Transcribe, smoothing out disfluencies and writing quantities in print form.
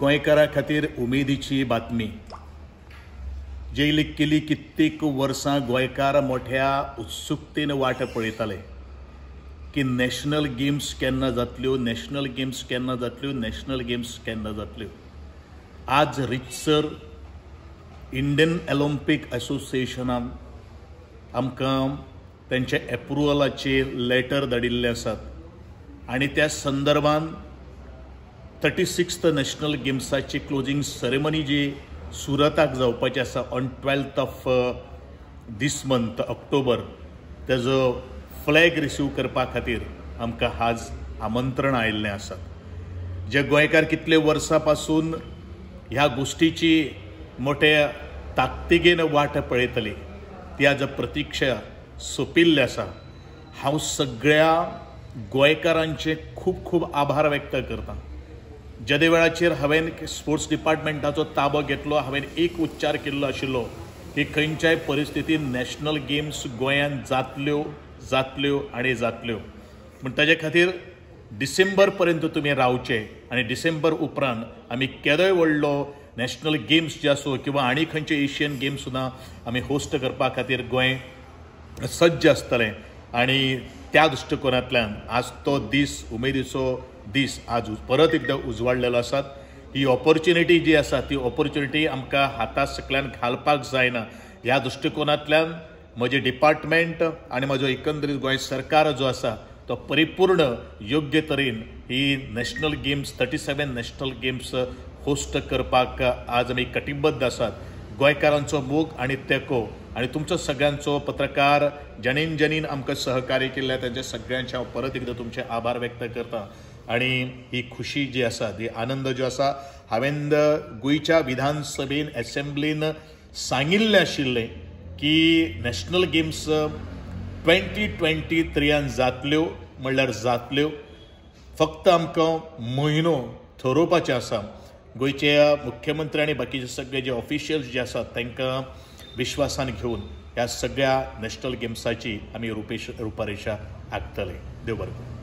गोंयकारा खातीर उमेदीची बातमी. जेली केली कित्येक वर्सां गोंयकार मोठ्या उत्सुकतेन वाट पळयताले की नॅशनल गेम्स केन्ना जातल्यो, नॅशनल गेम्स केन्ना जातल्यो, नॅशनल गेम्स केन्ना जातल्यो. आज रितसर इंडियन ऑलिम्पीक असोसिएशनान आमकां तेंच्या एप्रुवलाचे लेटर धाडिल्ले आसात आनी त्या संदर्भान 36th national गेम्साची क्लोजींग सेरेमनी जी सुरताक जावपाची आसा on 12th of this month October, तेजो फ्लॅग रिसीव करपा खातीर आमकां आज आमंत्रण आयिल्लें आसा. जे गोंयकार कितले वर्सां पासून ह्या गोश्टीची मोठ्या ताकतिकेन वाट पळयतली ती आज प्रतिक्षा सोंपिल्ली आसा. हांव सगळ्या गोंयकारांचे खूब खूब आभार व्यक्त करता. जेदे वेळाचेर हांवें स्पोर्ट्स डिपार्टमेंटाचो ताबो घेतलो, हांवें एक उच्चार केल्लो आशिल्लो की खंयच्याय परिस्थितीन नॅशनल गेम्स गोंयांत जातल्यो, जातल्यो आनी जातल्यो. पूण ताजे खातीर डिसेंबर पर्यंत तुमी रावचे आनी डिसेंबर उपरांत आमी केदोय व्हडलो नॅशनल गेम्स जे आसूं किंवा आनी खंयचे एशियन गेम्स सुद्दां आमी होस्ट करपा खातीर गोंय सज्ज आसतलें. आनी त्या दृश्टिकोनांतल्यान आज तो दीस, उमेदीचो दीस आज परत एकदां उजवाडलेलो आसात. ही ऑपॉर्च्युनिटी जी आसा ती ऑपॉर्च्युनिटी आमकां हाता सकल्यान घालपाक जायना. ह्या दृश्टिकोनांतल्यान म्हजें डिपार्टमेंट आनी म्हजो एकंदरीत गोंय सरकार जो आसा तो परिपूर्ण योग्य तरेन ही national games 37 national games host करपाक आज आमी कटिबद्ध आसात. गोंयकारांचो मोग आनी तेंको आनी तुमचो सगळ्यांचो पत्रकार जाणीन जाणीन आमकां सहकार्य केल्लें तांचे सगळ्यांचे हांव परत एकदां तुमचे आभार व्यक्त करता. आनी ही खुशी जी आसा, ही आनंद जो आसा, हांवें गोंयच्या विधानसभेन एसेंब्लीन सांगिल्लें आशिल्लें की नॅशनल गेम्स 2023 जातल्यो म्हणल्यार जातल्यो. फक्त आमकां म्हयनो थरोवपाचें आसा. गोंयचे मुख्यमंत्री आनी बाकीचे सगळे जे ऑफिशियल्स जे आसात तांकां विश्वासान घेवन ह्या सगळ्या नॅशनल गेम्साची आमी रुपरेशा आंखतले. देव बरें करूं.